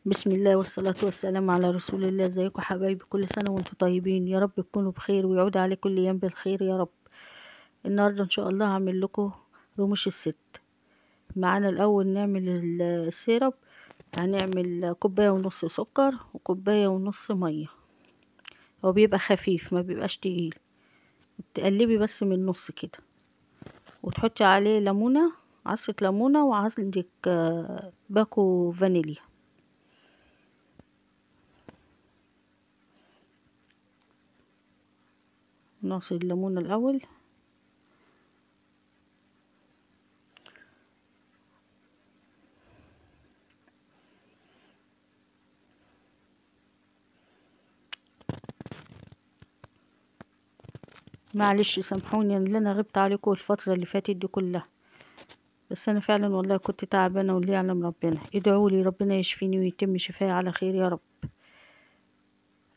بسم الله والصلاة والسلام على رسول الله. ازيكم حبايبي؟ كل سنة وانتم طيبين يا رب، تكونوا بخير ويعود عليكم الايام بالخير يا رب. النهاردة ان شاء الله هعمل لكم رموش الست. معانا الاول نعمل ال syrup. هنعمل كوباية ونص سكر وكوباية ونص مية، هو بيبقى خفيف ما بيبقاش تقيل. تقلبي بس من النص كده، وتحطي عليه ليمونة، عصرة ليمونة، وعندك باكو فانيليا. نعصر الليمونة الأول. معلش سامحوني ان انا غبت عليكم الفترة اللي فاتت دي كلها، بس انا فعلا والله كنت تعبانة واللي يعلم ربنا. ادعوا لي ربنا يشفيني ويتم شفاي على خير يا رب.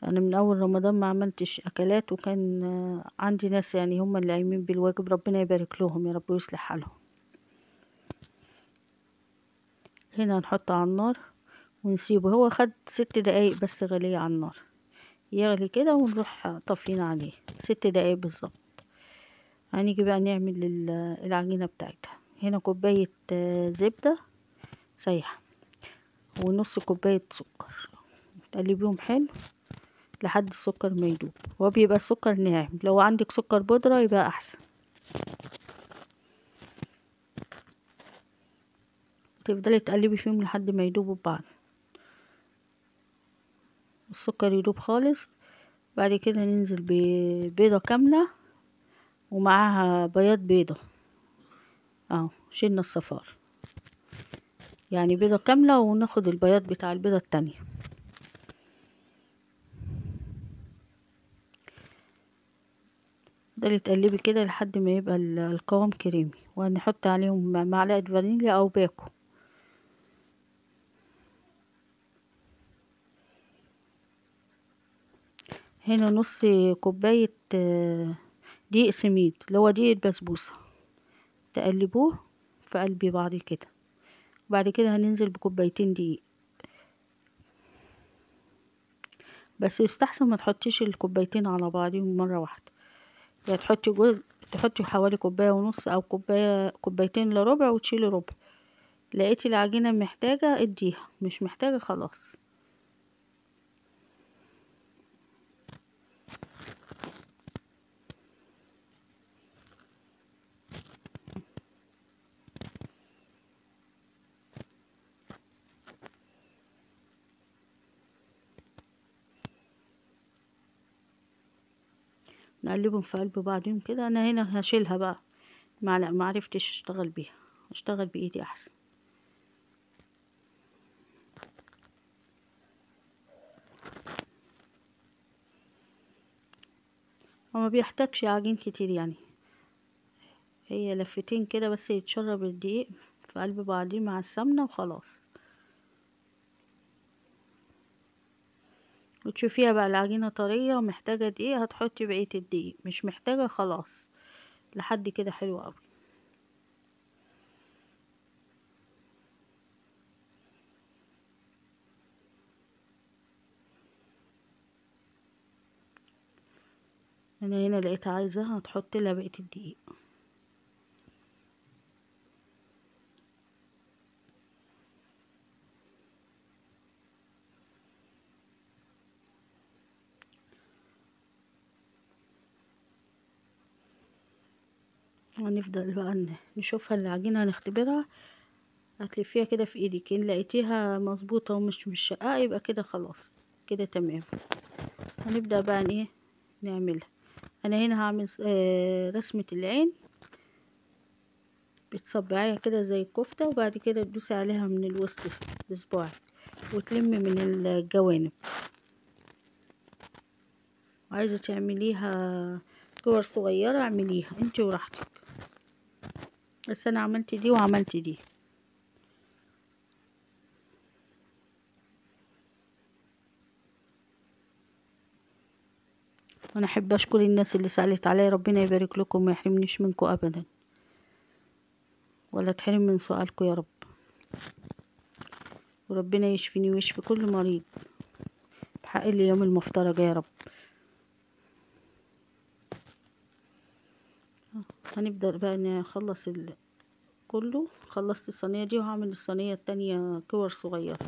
انا من اول رمضان ما عملتش اكلات، وكان عندي ناس يعني هم اللي قايمين بالواجب، ربنا يبارك لهم يا رب ويصلح حالهم. هنا هنحطه على النار ونسيبه، هو خد 6 دقايق بس غليه على النار، يغلي كده ونروح طافيين عليه 6 دقايق بالظبط. هنيجي بقى نعمل العجينة بتاعتها. هنا كوباية زبدة سايحه ونص كوباية سكر، تقلبيهم حلو لحد السكر ما يدوب. هو بيبقى السكر ناعم، لو عندك سكر بودرة يبقى احسن. تفضلي تقلبي فيهم لحد ما يدوبوا ببعض، السكر يدوب خالص. بعد كده ننزل ببيضة كاملة ومعاها بياض بيضة، اهو شلنا الصفار، يعني بيضة كاملة وناخد البياض بتاع البيضة التانية. تفضلي تقلبي كده لحد ما يبقى القوام كريمي، وهنحط عليهم معلقة فانيليا او باكو. هنا نص كوباية دقيق سميد اللي هو دقيق البسبوسة، تقلبوه في قلب بعض كده. وبعد كده هننزل بكوبايتين دقيق، بس يستحسن ما تحطيش الكوبايتين على بعضهم مرة واحدة، يعني تحطي جزء، تحطي حوالي كوباية ونص او كوباية، كوبايتين الا ربع، وتشيلي ربع. لقيتي العجينة محتاجة اديها، مش محتاجة خلاص. نقلبهم في قلب بعضهم كده. انا هنا هشيلها بقى، معلقه ما عرفتش اشتغل بيها، اشتغل بايدي احسن. هو ما بيحتاجش عجين كتير، يعني هي لفتين كده بس يتشرب الدقيق في قلب بعضيه مع السمنة وخلاص. وتشوفيها بقى العجينة طرية ومحتاجة دقيق هتحطي بقية الدقيق، مش محتاجة خلاص. لحد كده حلو قوي. انا هنا لقيتها عايزة هتحط لها بقية الدقيق. هنفضل بقى نشوفها العجينة، هنختبرها. هتلفيها كده في ايدك، ان لقيتيها مظبوطة ومش مشققة يبقى كده خلاص كده تمام. هنبدأ بقى ايه نعملها. انا هنا هعمل رسمة العين، بتصبعيها كده زي الكفتة، وبعد كده تدوسي عليها من الوسط بصباعك وتلمي من الجوانب. عايزة تعمليها كور صغيرة اعمليها انتي وراحتك، بس انا عملت دي وعملت دي. وانا احب اشكر الناس اللي سألت عليا، ربنا يبارك لكم وما يحرمنيش منكم ابدا، ولا تحرم من سؤالكم يا رب. وربنا يشفيني ويشفي كل مريض بحق الايام المفترجة يا رب. هنبدأ بقى نخلص كله. خلصت الصينية دي وهعمل الصينية التانية كور صغيرة.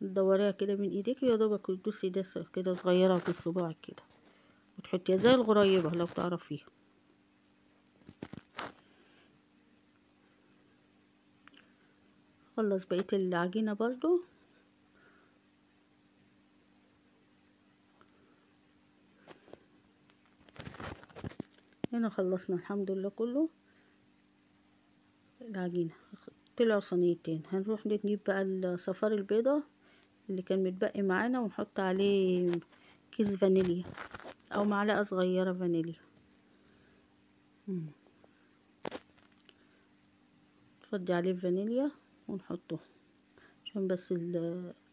تدوريها كده من ايديك يا دوبك، وتدوسي دسة كده صغيرة بالصباع كده، وتحطيها زي الغريبة لو تعرفيها. خلص بقية العجينة برضو. هنا خلصنا الحمد لله كله العجينة، طلعوا صينيتين. هنروح نجيب بقى الصفار البيضة اللي كان متبقي معانا، ونحط عليه كيس فانيليا او معلقة صغيرة فانيليا. نفضي عليه فانيليا ونحطه عشان بس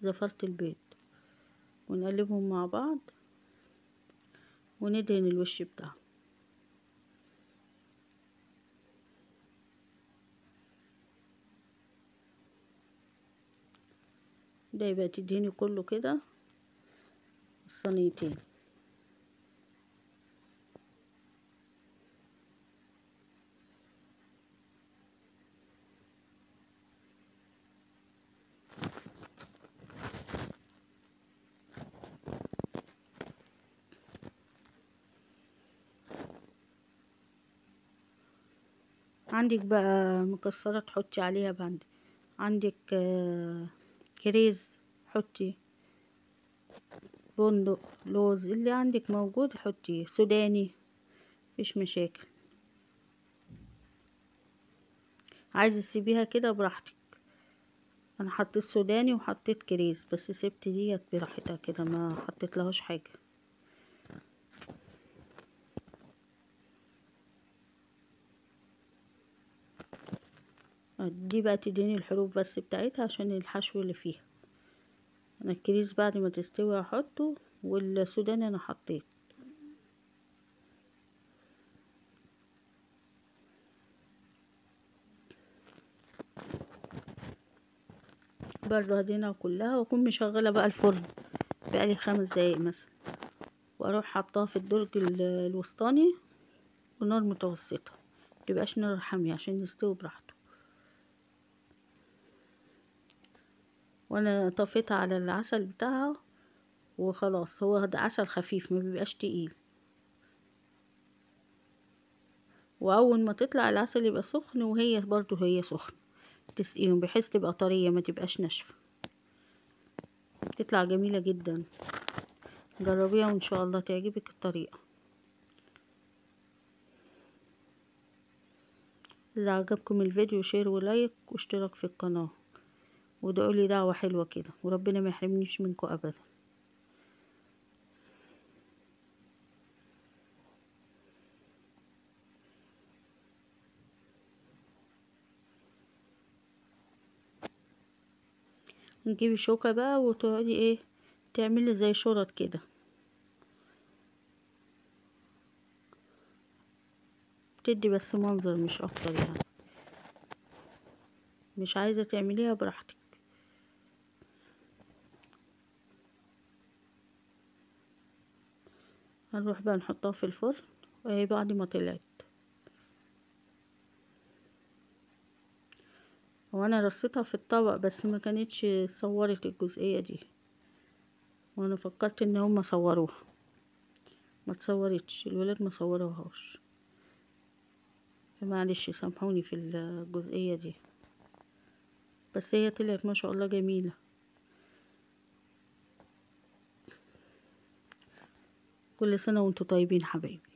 زفرة البيض، ونقلبهم مع بعض وندهن الوش بتاعه. ده يبقى تدهني كله كده الصينيتين. عندك بقى مكسرات حطي عليها بند، عندك كريز حطي، بندق، لوز، اللي عندك موجود حطيه، سوداني، مفيش مشاكل. عايزه تسيبيها كده براحتك. انا حطيت سوداني وحطيت كريز، بس سبت ديت براحتها كده، ما حطيت لهاش حاجه. دي بقى تديني الحروف بس بتاعتها عشان الحشو اللي فيها. انا الكريز بعد ما تستوي هحطه، والسوداني انا حطيت. برضو هدينها كلها، واكون مشغله بقى الفرن بقالي 5 دقايق مثلا، واروح حطاها في الدرج الوسطاني ونار متوسطه، متبقاش نار حاميه عشان يستوي براحته. وانا طفيتها على العسل بتاعها وخلاص. هو ده عسل خفيف ما بيبقاش تقيل، واول ما تطلع العسل يبقى سخن، وهي برضو هي سخن تسقيهم بحيث تبقى طرية ما تبقاش ناشفة. بتطلع جميلة جدا، جربيها وان شاء الله تعجبك الطريقة. اذا عجبكم الفيديو share و like واشتراك في القناة، وادعوا لي دعوة حلوة كده، وربنا ما يحرمنيش منكم ابدا. نجيب شوكة بقى وتقعدي ايه تعملي زي شرط كده، بتدي بس منظر مش اكتر يعني. مش عايزة تعمليها براحتك. هنروح بقى نحطها في الفرن، وهي بعد ما طلعت وانا رصيتها في الطبق، بس ما كانتش صورت الجزئية دي، وانا فكرت ان هم صوروها، ما تصورتش، الولاد ما صوروهاش، فمعلش سامحوني في الجزئية دي، بس هي طلعت ما شاء الله جميلة. كل سنة وانتم طيبين حبايبي.